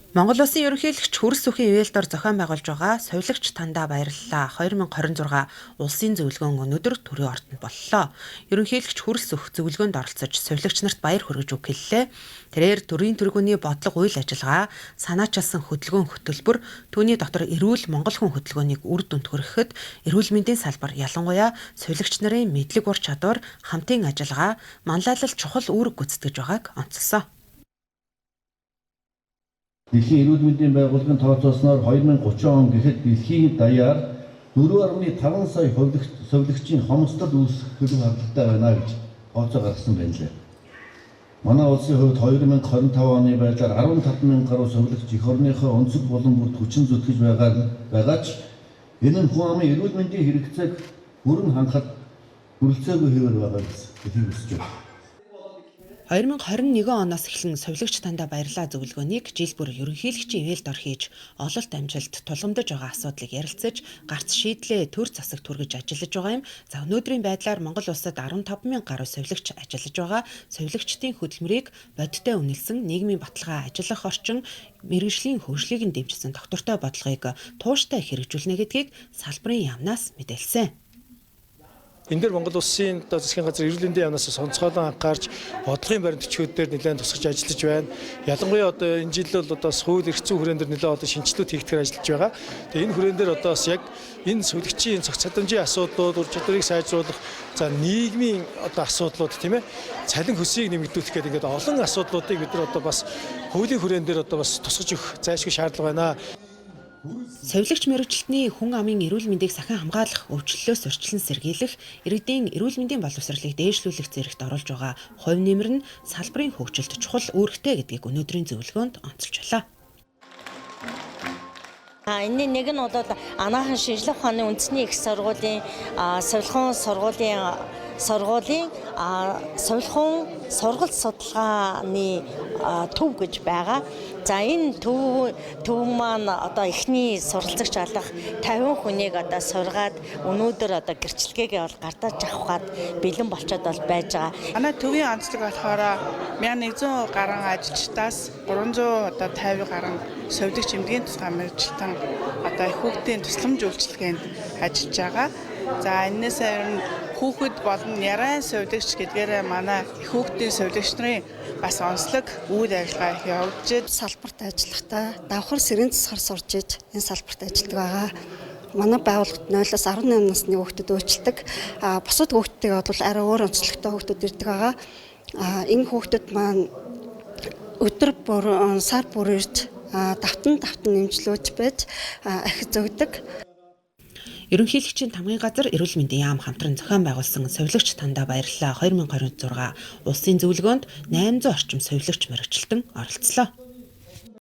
Монгол Улсын ерөнхийлөгч Хөрс үхийн ивээлдор зохион байгуулж байгаа "Сувилагч тандаа баярлалаа 2026" улсын зөвлөгөөн өнөөдөр төрийн ордонд боллоо. Ерөнхийлөгч Хөрс үх зөвлөгөөнд оролцож сувилагч нарт баяр хүргэж үг хэллээ. Тэрээр төрийн тэргүүний бодлого үйл ажиллагаа, санаачилсан хөдөлгөөн хөтөлбөр, түүний дотор эрүүл монгол хүн хөдөлгөөнийг үр дүнд хүрэхэд эрүүл мэндийн салбар, ялангуяа сувилагч нарын мэдлэг ур чадвар, хамтын ажиллагаа, манлайлал чухал үүрэг гүйцэтгэж байгааг онцолсон. Дэлхийн эрүүл мэндийн байгууллагын тооцоолсноор 2030 он гэхэд дэлхийн даяар 4.5 сая сувилагчийн хомсдол үүсэх төлөв хангалттай байна гэж тооцоо гаргасан байна лээ. Манай улсын хувьд 2025 оны байдлаар 15 мянган гаруй сувилагч эх орныхоо өнцөг булан бүрт хүчин зүтгэж байгаа ч энэ нь хүн амын эрүүл мэндийн хэрэгцээг бүрэн хангахад хүрэлцээгүй хэвээр байгаа гэж хэлхийг хүсэж байна. 2021 оноос эхлэн "Сувилагч тандаа баярлалаа" зөвлөгөөнийг жил бүр ерөнхийлөгчийн ивээлд ор хийж, ололт амжилт, тулгамдаж байгаа асуудлыг ярилцаж, гарц шийдлээ төр засагт хүргэж ажиллаж байгаа юм. За, өнөөдрийн байдлаар Монгол улсад 15 мянган гаруй сувилагч ажиллаж байгаа. Сувилагчдын хөдөлмөрийг бодиттой үнэлсэн нийгмийн баталгаа, ажиллах орчин, мэргэжлийн хөгжлийг нь дэмжсэн тогтвортой бодлогыг тууштай хэрэгжүүлнэ гэдгийг салбарын яамнаас мэдээлсэн. Энэ дээр Монгол улсын одоо засгийн газар эрүүл мэндийн яамнаас онцгойлон анхаарч бодлогын баримт бичгүүд дээр нэлээд тусгаж ажиллаж байна. Ялангуяа одоо энэ жил бол одоо хууль эрх зүйн хүрээнд дээр нэлээд одоо шинэчлэлүүд хийгдэхээр ажиллаж байгаа. Тэгээ энэ хүрээнд дээр одоо бас яг энэ сувилагчийн цогц чадамжийн асуудлууд, ур чадварыг сайжруулах, за нийгмийн одоо асуудлууд, тийм ээ, цалин хөлсийг нэмэгдүүлэх гэдэг ингээд олон асуудлуудыг бид нар одоо бас хуулийн хүрээнд дээр одоо бас тусгаж өгөх зайлшгүй шаардлага байна. Сувилагч мэргэжилтний хүн амын эрүүл мэндийг сахин хамгаалах, өвчлөлөөс урьдчилан сэргийлэх, иргэдийн эрүүл мэндийн боловсролыг дээшлүүлэх зэрэгт оруулж байгаа хувь нэмэр нь салбарын хөгжилд чухал үүрэгтэй гэдгийг өнөөдрийн зөвлөгөөнд онцолж байлаа. Энэний нэг нь бол Анагаахын шинжлэх ухааны үндэсний их сургуулийн сувилахуун сургуулийн сувилахуун сургалт судалгааны төв гэж байгаа. За, энэ төв маань одоо эхний суралцагч алах 50 хүнийг одоо сургаад өнөөдөр одоо гэрчлэгээгээ бол гардаж авах гээд бэлэн болчиход бол байж байгаа. Манай төвийн онцлог болохоор 1100 гаруй ажилчдаас 300 одоо 50 гаруй сувилагч эмнэлгийн тусгай мэргэжилтэн одоо эх хүүхдийн тусламж үйлчилгээнд ажиллаж байгаа. За, энэнээс ер нь хүүхэд болон ярайн сувилагч гэдгээрээ манай эх хүүхдийн сувилагч нарын бас онцлог үйл ажиллагаа их явагдаж Салбарт ажиллахдаа давхар сэрэн засгаар сурч иж энэ салбарт ажилладаг байгаа. Манай байгууллагт 0-оос 18 насны хүүхдэд үйлчилдэг. А бусад хүүхдүүдийг бол арай өөр онцлогтой хүүхдүүд ирдэг байгаа. А энэ хүүхдүүд маань өдөр бүр, сар бүр ирж давтан давтан эмчлүүлж байж ахи зөгдөг. Ерөнхийлөгчийн тамгын газар эрүүл мэндийн яам хамтран зохион байгуулсан "Сувилагч тандаа баярлалаа 2026" улсын зөвлөгөөнд 800 орчим сувилагч мэргэжилтэн оролцлоо.